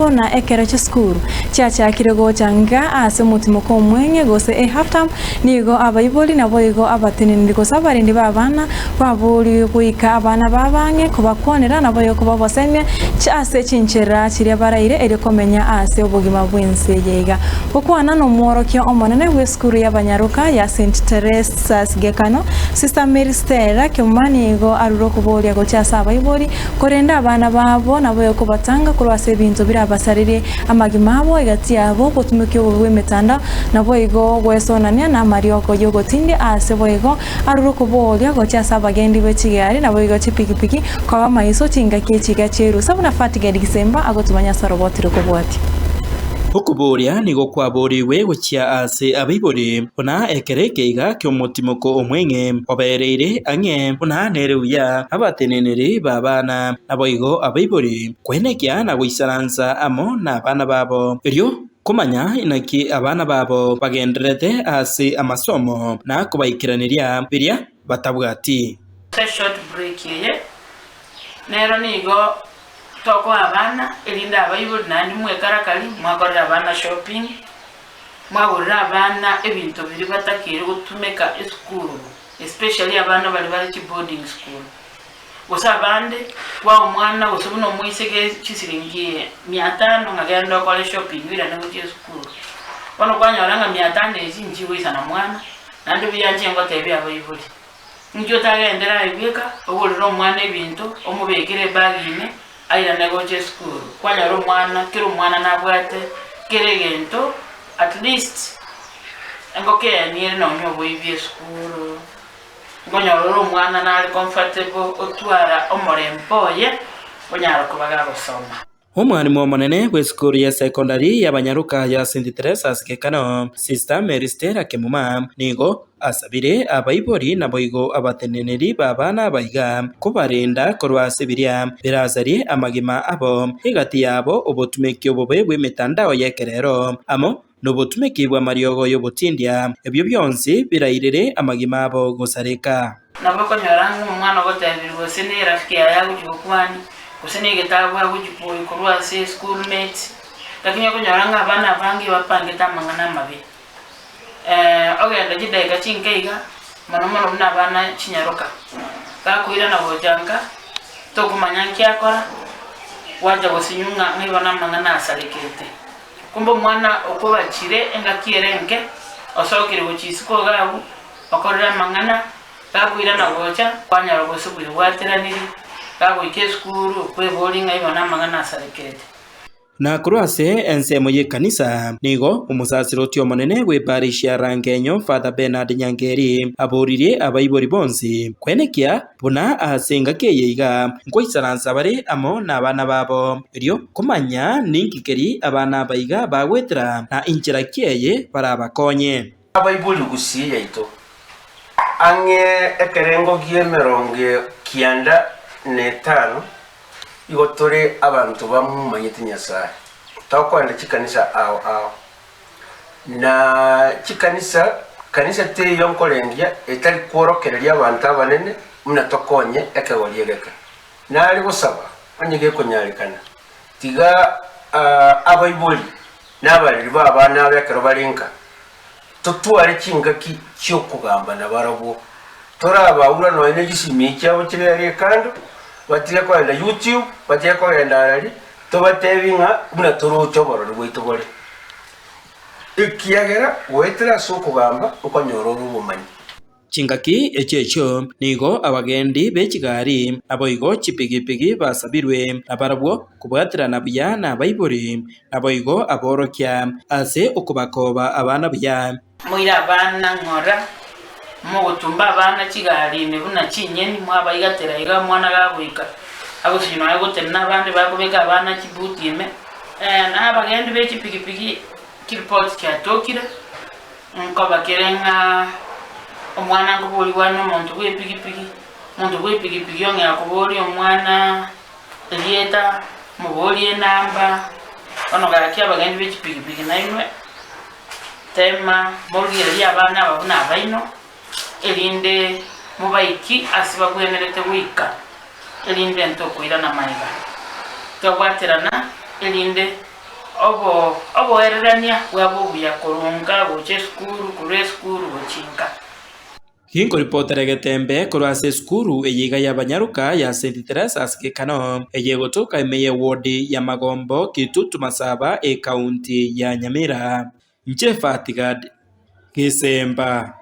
buna ekero chisukuru chiachakire gocha ng'a ase omotimoko omweng'e gose e half term nigo abaibori naboigo abateneneri gose abarendi b'abana baboorigwe goika abana babo ang'e kobakwanera naboigo kobabosemia ase chinchera chiria baraire erio komenya ase obogima bw'ense eye iga. Gokwana nomworokia omonene bw'esukuru y'abanyaroka ya St. Teresa's Gekano, Sister Mary Stella Kemuma nigo arure okoboria gochia ase abaibori korenda abana babo naboigo kobatanga korwa ase ebinto birabasarerie amagima abo egati yabo obotumekia obobe bw'emetandao naboigo gwesonania namariogo y'ogotindia ase boigo Arure okoboria gochia ase abagendi be chigari naboigo chipigipigi koba amaiso chingaki echiga chi'erusa buna Fatigeri Gisemba agotumanya ase oroboti rokobwatia. Okoboria nigo kwaborigwe gochia ase abaibori, buna ekero ekeiga ki'omotimoko omweng'e obereire ang'e, buna nere buya abateneneri b'abana, naboigo abaibori, kwenekia na goisaransa amo nabana babo, erio Komanya inaki abana babo bagendererete ase amasomo na kobaikeraneria biria batabwati. Ase short break eye nero nigo tokoa abana erinde abaibori naende mwekarakari mwakorera abana shopping, mwagorera abana ebinto biria batakeire gotumeka esukuru especially abana baria bare chiboarding school. Gose abande, kwaa omwana gose buna omoiseke chisiringi mia tano ng'a genda okore shopping oirane gochia esukuru. Bono kwanyora ng'a mia tano echi nchigoisana mwana, naende buya inche ngotebia abaibori, inki otagendere aye bweka, ogorere omwana ebinto, omobekere ebag ime, airane gocha esukuru. Kwanyora omwana, kera omwana nabwate kera egento at least engoko eyani ere nonye oboibi esukuru. Nkonyora ore omwana nare comfortable otwara omorembe oye onyare koba gagosoma. Omwalimu omonene bw'esukuru ya secondary y'abanyaroka ya St Teresa's Gekano, Sister Mary Stella Kemuma, nigo asabire abaibori naboigo abateneneri b'abana abaiga kobarenda korwa ase biria birasarie amagima abo, egati yabo obotumeki obobe bw'emetandao y'ekerero amo nobotumeki bw'amariogo y'obotindia, ebio bionsi birairere amagima abo gosareka. Nabo okonyora ng'a omwana ogotebirie gose ne erafiki yaye agochia gokwania, gose ne egetabu agochia koyia korwa ase eschool mates, lakini okonyora ng'a abana abange bapangete amang'ana amabe. Ogenda chidaeka chinke iga, mono mono buna abana chinyaroka, bakoirana gocha nka, tokomanya nki akora, gwancha gosinywa ng'a ng'a igo namang'ana asarekete. Kumbe omwana okobachire engaki ere enke, osokire gochia isiko iga agwo, okorire amang'ana, gakoirana gocha, kwanyora gose bwebwateranirie, gagoika esukuru, okweboria ng'a igo namang'ana asarekerete. Na korwa ase ensemo y'ekanisa, nigo omosasiroti omonene bw'eparish ya Rangenyo, Father Bernard Nyangeri, aboririe abaibori bonsi kwenekia Buna ase engaki eye iga nkoisaransa bare amo nabana babo, erio komanya ninki keri abana aba iga bagoetera, na inchera ki eye barabakonye. Abaibori gusii yaito, ang'e ekerengo gi'emerongo kianda na etano, igo tore abanto bamomanyete Nyasae. Tokoenda chikanisa ao ao. Na chikanisa, kanisa teiyo nkorengia etari kworokereria abanto abanene buna tokonye ekegori egeke. Nare gosaba, onye gekonyarekana, tiga abaibori na abareri b'abana aba ekero bare nka, totware chingaki chi'okogamba nabarabwo. Torabaura nonya ne chisimi chiabo chibere ekando, batige kogenda YouTube, batige kogenda arari, Tobatebi ng'a buna toroche oborori bwaito bore, ekiagera goetera ase okogamba nkonyora ore obomanyi. Chingaki echio echio nigo abagendi be chigari, naboigo chipigipigi basabirwe, na barabwo kobwaterana buya nabaibori, naboigo aborokia, ase okobakoba abana buya. Moire abana ng'ora, mogotumba abana chigari ime buna chinyeni, mwabaigatera iga omwana gagoika, agosinywa nonya gotenena abande bakobeka abana chibuti ime. Na abagendi be chipigipigi chiripoti chiatokire, nkoba kere ng'a omwana nkoborigwa are nomonto bw'epigipigi, omonto bw'epigipigi ong'ea koboria omwana erieta, omoborie enamba, bono gaki abagendi be chipigipigi nainwe. Teema morigererie abana aba buna abaino, erinde mobaiki ase bagwenerete goika, erinde ntokoirana magega. Twabwaterana, erinde. Obo oboererania bwabo obuya korwa nka gocha esukuru, korwa esukuru gochia nka. Ginkoripotera egetembe korwa ase esukuru eye iga y'abanyaroka ya St. Teresa's Gekano, eye egotoka ime y'ewodi ya Magombo, Kitutu Masaba, ekaunti ya Nyamira. Inche Fatigad Gesemba.